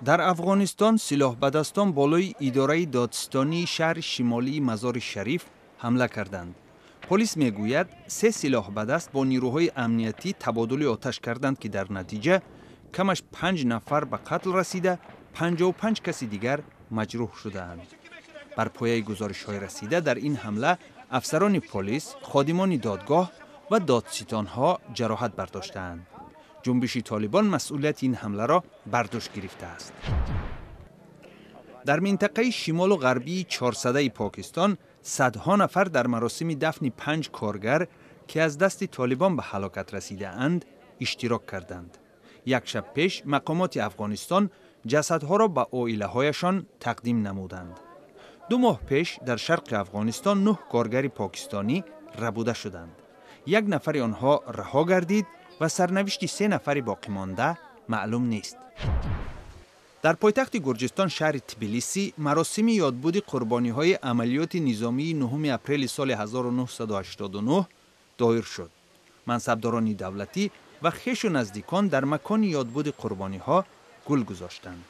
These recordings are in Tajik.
Дар Афғонистон силоҳбадастон болои идораи додситонии шаҳри шимолии Мазори Шариф ҳамла карданд. Полис мегӯяд, се силоҳбадаст бо нирӯҳои амниятӣ табодули оташ карданд, ки дар натиҷа камаш панҷ нафар ба қатл расида, 55 каси дигар маҷрӯҳ шудаанд. Бар пояи гузоришҳои расида, дар ин ҳамла афсарони полис, ходимони додгоҳ ва додситонҳо ҷароҳат бардоштаанд. Ҷунбиши Толибон масъулияти ин ҳамларо бар дӯш гирифтааст. Дар минтақаи шимолу ғарбии Чорсадаи Покистон садҳо нафар дар маросими дафни панҷ коргар, ки аз дасти Толибон ба ҳалокат расидаанд, иштирок карданд. Як шаб пеш мақомоти Афғонистон ҷасадҳоро ба оилаҳояшон тақдим намуданд. 2 моҳ пеш дар шарқи Афғонистон нӯҳ коргари покистонӣ рабуда шуданд. Як нафари онҳо раҳо гардид ва сарнавишти се нафари боқимонда маълум нест. Дар пойтахти Гурҷистон, шаҳри Тбилиси, маросими ёдбуди қурбониҳои амалиёти низомии 9 апрели соли 1989 доир шуд. Мансабдорони давлатӣ ва хешу наздикон дар макони ёдбуди қурбониҳо гул гузоштанд.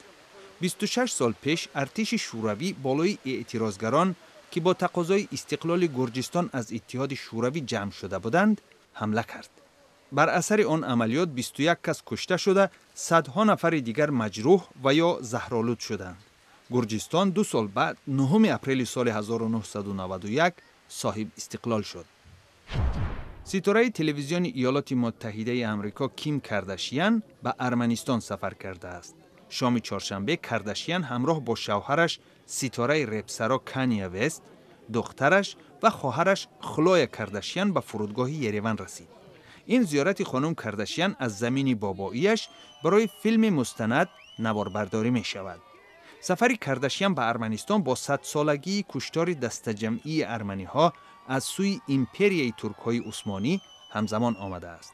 26 сол пеш артиши Шӯравӣ болои эътирозгарон, ки бо тақозои истиқлоли Гурҷистон аз Иттиҳоди Шӯравӣ ҷамъ шуда буданд, ҳамла кард. Бар асари он амалиёт 21 кас кушта шуда, садҳо нафари дигар маҷрӯҳ ва ё заҳролуд шуданд. Гурҷистон 2 сол баъд, 9 апрели соли 1991, соҳиб истиқлол шуд. Ситораи телевизиони Иёлоти Муттаҳидаи Амрико Ким Кардашиян ба Арманистон сафар кардааст. Шоми чоршанбе Кардашиян ҳамроҳ бо шавҳараш, ситораи репсаро Кания Вест, духтараш ва хоҳараш Хлоя Кардашиян ба фурудгоҳи Ереван расид. Ин зиёрати хонум Кардашиян аз замини бобоияш барои филми мустанад наворбардорӣ мешавад. Сафари Кардашиян ба Арманистон бо садсолагии куштори дастаҷамъии арманиҳо аз сӯи империяи туркҳои усмонӣ ҳамзамон омадааст.